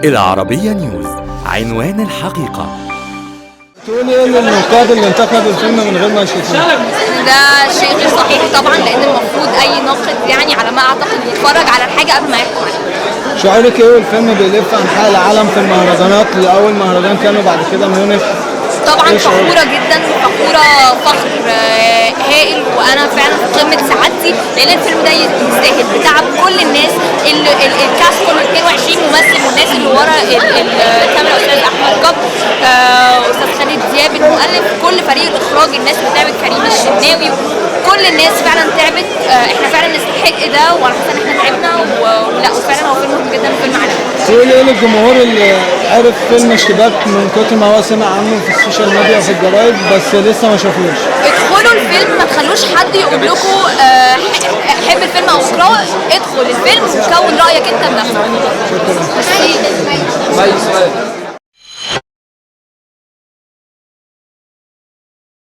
العربية نيوز، عنوان الحقيقة. تقول ايه للنقاد اللي انتقدوا الفيلم من غير ما يشوفوه؟ ده شيء غير صحيح طبعا، لان المفروض اي ناقد يعني على ما اعتقد يتفرج على الحاجة قبل ما يحكم عليها. شعورك ايه والفيلم بيلف انحاء العالم في المهرجانات؟ لاول مهرجان كانوا بعد كده ميونخ. طبعا إيه شعورك؟ فخورة جدا، فخورة فخر هائل، وانا فعلا في قمة سعادتي لان الفيلم ده يستاهل بتعب كل الناس، ال cast كله 22 ممثل والناس اللي ورا الكاميرا، استاذ احمد قبر، استاذ خالد دياب المؤلف، كل فريق الاخراج، الناس اللي تعبت، كريم الشناوي، كل الناس فعلا تعبت. احنا فعلا نستحق ده، وانا حاسه ان احنا تعبنا ولا وفعلا هو فيلم مهم جدا وفيلم عالمي. تقول ايه للجمهور اللي عرف فيلم اشتباك من كتر ما هو سمع عنه في ال social media وفي الجرايد بس لسه ما شافوش؟ ادخلوا الفيلم، ما تخلوش حد يقول لكم حب الفيلم او اكرهه، ادخل الفيلم وكون رايك انت بنفسك. شكرا. ميرسي.